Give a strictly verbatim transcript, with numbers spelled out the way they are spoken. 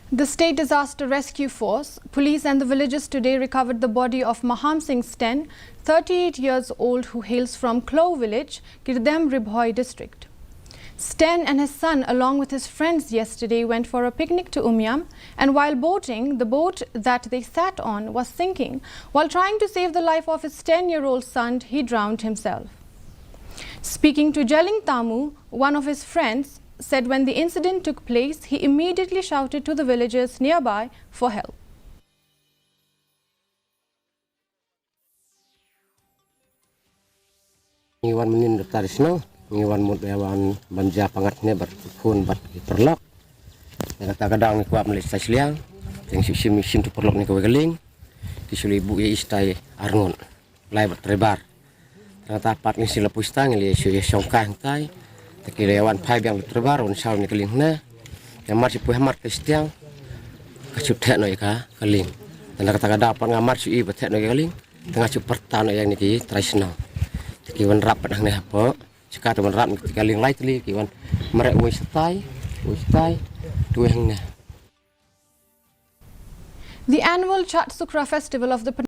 The State Disaster Rescue Force, police and the villagers today recovered the body of Maham Singh Sten, thirty-eight years old, who hails from Klo village, Kirdem Ri Bhoi district. Sten and his son, along with his friends, yesterday went for a picnic to Umiam, and while boating, the boat that they sat on was sinking. While trying to save the life of his ten-year-old son, he drowned himself. Speaking to Jaling Tamu, one of his friends said when the incident took place, he immediately shouted to the villagers nearby for help. Ngi wan mynnin da tari shnong, ngi wan mut ïa wan ban ja pangat ne bad phun bad ki paralok. Ïa kata ka daw ngi kwah mlei stai shliang, teng shu shim shim tu paralok ne kawei ka lieng. Ki shu lei bu ïa i stai arngut. Lai bad trebar. Tang ta pat ngi sila pui stang ngi lei shu ïa shong kai hangtai. Ta ki lei wan phai biang trebar wan shaw ne ka lieng ne. Ïa mar shu pui hamar te stiang. Ka shu theh no ïa ka ka lieng. Tang kata ka daw pat nga mar shu i ba theh no ïa ka lieng. Tang nga shu parta no ïa ne ki trai shnong. Ta ki wan rap pat hangne hapo. Chika ta wan rap ne ki ka lieng lai tli ki wan mare wei stai, wei stai. Tu hangne. The annual Chat Sukra festival of the